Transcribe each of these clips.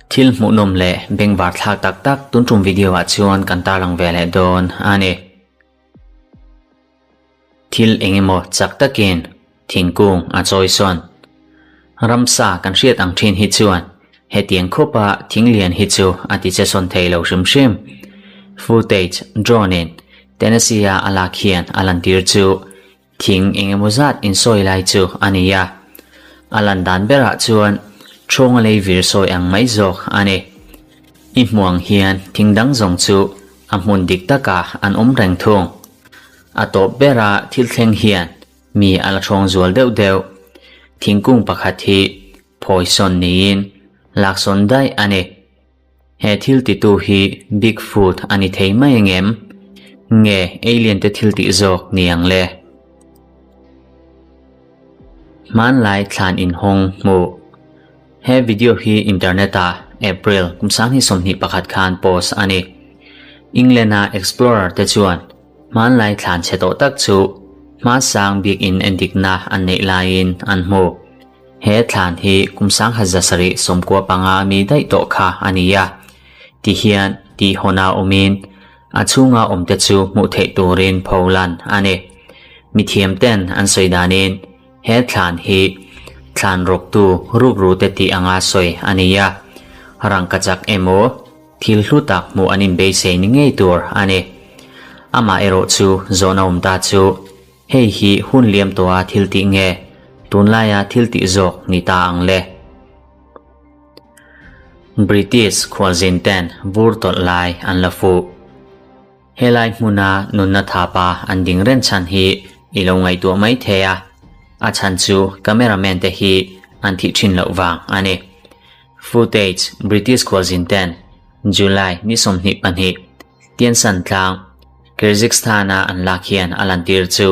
Thil hmuhnawm leh bengvar thlak tak tak tun tum video ah chuan kan tarlang ve leh dawn a ni. Thil engemaw chak takin thingkung a chawi sawn. Ramsa kan hriat ang thin hi chuan hetiang khawpa thing lian hi chu a ti che sawn thei lo hrim hrim. Footage drone in Tennessee a a lak hian a lantir chu Thing engemaw zat insawi lai chu a ni a, a lan dan berah chuan ṭhawnga lei vir sawi ang mai zawk a ni. I hmuang hian thing dang zawng chu a hmun dik takah an awm reng thung. A tawp bera thil thleng hian mi a la ṭhawng zual deuh deuh. Thingkung pakhat hi phawi sawn niin laksawn daih a ni. He thil titu hi Bigfoot a ni thei mai angem? Nge alien te thil tih zawk ni ang le? Hmanlai thlan inhawng hmuh. He video hi internet ah April kum 2021 khan post a ni. England a explorer te chuan hmanlai thlan chhe tawh tak chu hmasang biakinn endikna an neih laiin an hmu. He thlan hi kum 1795 mi daih tawh kha a ni a, tihian tihhawna awmin a chhunga awmte chu hmuh theih turin pholan a ni. Mithiamten an sawi danin he thlan hi thlan rawktu rukrute tih anga sawi a ni a, rangkachak emaw thil hlu tak hmuh an inbeisei ni ngei tur a ni. Amaherawh chu zawhna awm ta chu Hei hi hun liam tawha thil tih nge tunlaia thil tih zawk ni ta ang le? British khualzin ten vur tawlh lai an la fuh. Helai hmuna nunna thapa an ding reng chhan hi i lo ngaihtuah mai thei a, a chhan chu cameraman te hi an thih thin loh vang a ni. Footage British khualzin ten July ni 22 Tiansan tlang Kyrgyzstan-a an lak hian a lantir chu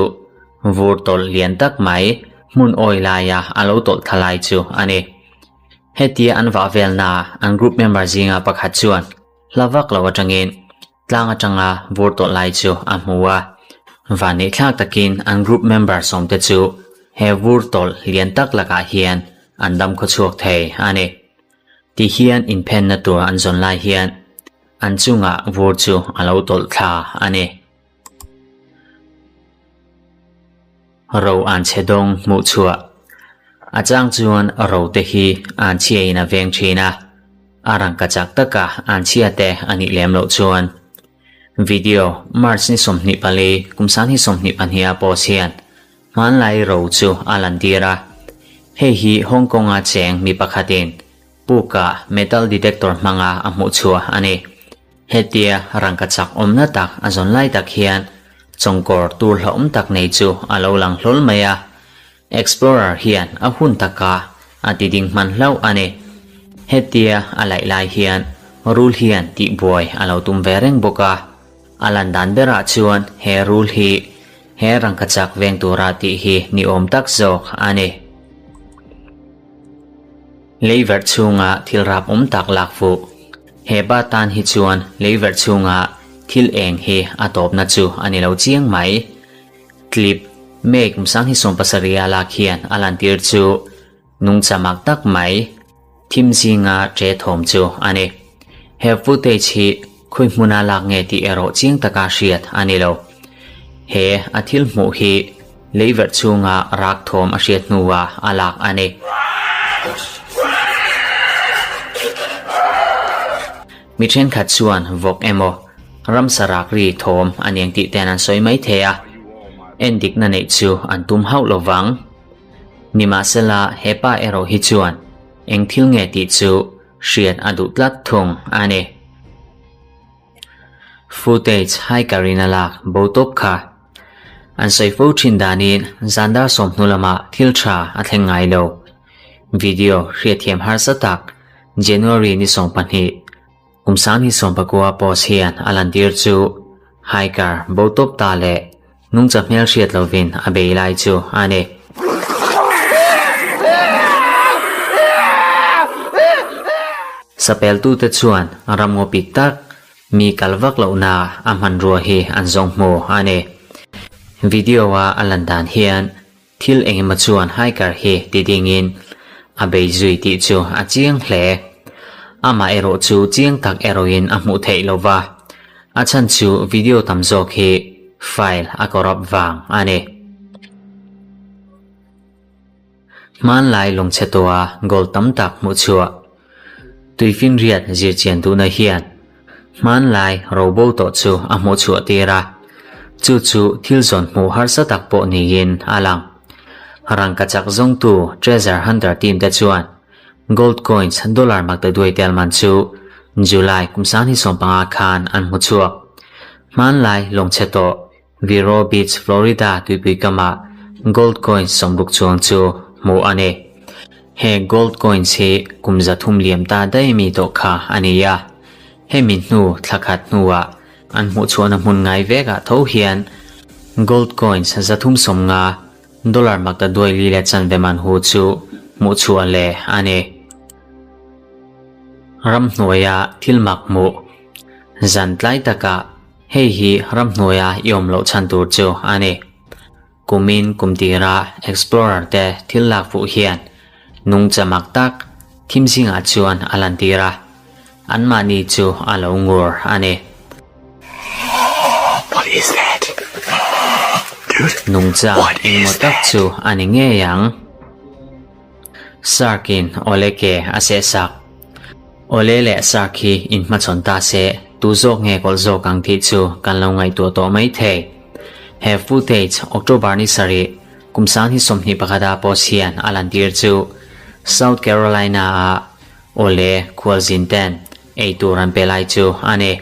vur tawlh lian tak mai hmun awi laia a lo tawlh thla lai chu a ni. Hetia an vah velnaa an group member zinga pakhat chuan hla vak lo atangin tlang atanga vur tawlh lai chu a hmu a. Vanneihthlak takin an group member sawmte chu he vur tawlh lian tak lakah hian an dam khawchhuak thei a ni. Ti hian inphenna tur an zawn lai hian an chungah vur chu a lo tawlh thla a ni. Ro an chhe dawng hmuh chhuah. A chang chuan ro te hi an chhiain a veng thin a, a rangka chak taka an chhia te a nih lem loh chuan. Video, March ni 24, kum 2022 a post hian Hmanlai ro chu a lantir a, hei hi Hong Kong-a cheng mi pakhatin puk-a metal detector hmanga a hmuh chhuah a ni. Hetia rangkachak awmna tak a zawn lai tak hian chawngkawr tur hlauhawm tak nei chu a lo lang hlawl mai a, Explorer hian a hun taka a ti ding hman hlauh a ni. Hetia a laih lai hian rul hian tihbuai a lo tum ve reng bawk a, a lan dan berah chuan he rul hi He rangkachak veng tura tih hi ni awm tak zawk a ni. Leiverh chhunga thil rap awm tak lak fuh. He ba tan hi chuan leiverh chhunga thil eng hi a tawpna chu a ni lo chiang mai. Clip, May kum 2017 a lak hian a lantir chu nungcha mak tak mai thim zinga ṭe thawm chu a ni. He footage hi khawi hmuna lak nge tih erawh chiang taka hriat a ni lo. He a thil hmuh hi leiverh chhunga rak thawm a hriat hnuah a lak a ni. Mi thenkhat chuan vawk emaw ramsa rak ri thawm a niang tih ten an sawi mai thei a, endikna neih chu an tum hauh lo vang. Nimahsela hepa erawh hi chuan eng thil nge tih chu hriat a duh tlat thung a ni. Footage hiker-in a lak bo tawp kha. An sawi fo thin danin zan dar sawm hnu lamah thil tha a thleng ngai lo. Video hriatthiam harsa tak January ni 12, kum 2019 post hian a lantir chu hiker bo tawp ta leh nungcha hmel hriat lovin a bei lai chu a ni. Sapeltute chuan ramngaw pik tak mi kal vak lohna a hmanrua hi an zawng hmu a ni. Video-a a lan dan hian thil engemaw chuan hiker hi ti dingin. a bei zui tih chu a chiang hle. Amah erawh chu chiang tak erawhin a hmuh theih lo va, a chhan chu video tam zawk hi file a corrupt vang a ni. Hmanlai lawngchhe tawha gold tam tak hmuh chhuah Tuifinriat zirchian duhna hian hmanlai robo tawh chu a hmuh chhuah tir a, chu chu thil zawn hmuh harsa tak pawh niin a lang. Rangkachak zawngtu Treasure Hunter team te chuan gold coins dollar maktaduai tel man chu July kum 2015 khan an hmu chhuak. Hmanlai lawngchhe tawh Vero Beach, Florida tuipui kamah gold coins 60 chuang chu hmuh a ni. He gold coins hi kum 300 liam ta daih mi tawh kha a ni a. Hemi hnu thla khat hnuah an hmuh chhuahna hmun ngai vekah tho hian gold coins 350 dollar maktaduai li leh chanve man hu chu hmuh chhuah leh a ni. Ramhnuaia thil mak hmuh zan tlai takah Hei hi ramhnuaia i awm loh chhan tur chu a ni. Kumin kum tira Explorer te thil lak fuh hian nungcha mak tak thim zingah chuan a lantir a, anmahni chu a lo ngur a ni. Nungcha engemaw tak chu a ni ngei ang. Shark in awle ke a seh sak. Awle leh shark hi inhmachhawn ta se, tu zawk nge kawlh zawk ang tih chu kan lo ngaihtuah tawh mai thei. He footage October ni sarih, kum 2021 ah post hian a lantir chu South Carolina ah awle khualzin ten ei tur an pe lai chu a ni.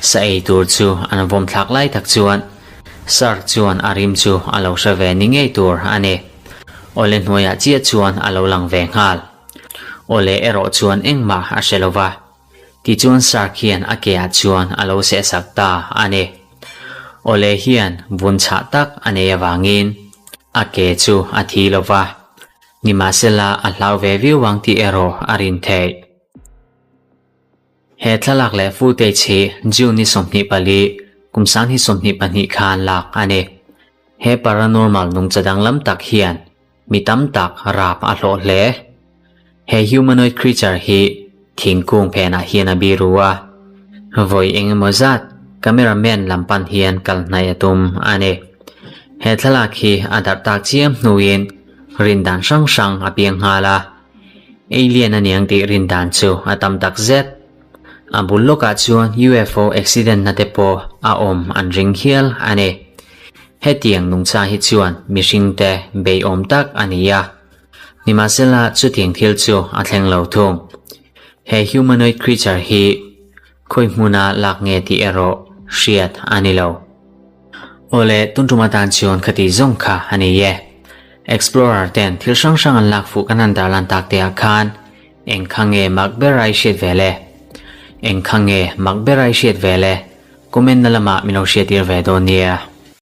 Sa ei tur chu an vawm thlak lai tak chuan Shark chuan a rim chu a lo hre ve ni ngei tur a ni. Awle hnuaiah chiah chuan a lo lang ve nghal. Awle erawh chuan engmah a hre lo va. Tichuan Shark hian a ke ah chuan a lo sehsak ta a ni. Awle hian vun chhah tak a nei avangin a ke chu a thi lo va. Nimahsela a hlau ve viau ang tih erawh a rin theih. He thlalak leh footage hi June ni 24, kum 2022 khan lak a ni. He paranormal nungcha danglam tak hian mi tam tak rap a hlawh hle. He humanoid creature hi thingkung phenah hian a biru a, vawi eng emaw zat cameraman lam pan hian kal hnaih a tum a ni. He thlalak hi a darh tak chiam hnuin rin dan hrang hrang a piang nghal a. Alien a niang tih rin dan chu a tam tak zet. A bul lawkah chuan UFO accident na te pawh a awm an ring hial a ni. Hetiang nungcha hi chuan mihring te beiawm tak a ni a. Nimahsela chutiang thil chu a thleng lo thung. He humanoid creature hi khawi hmuna lak nge tih erawh hriat a ni lo. Awle, tun tum atan chuan khati zawng kha a ni e. Explorer ten thil hrang hrang an lak fuh kan han darlan tak te ah khan eng kha nge mak ber a i hriat ve le? Eng kha nge mak ber a i hriat ve le? Comment na lamah min lo hriattir ve dawn nia.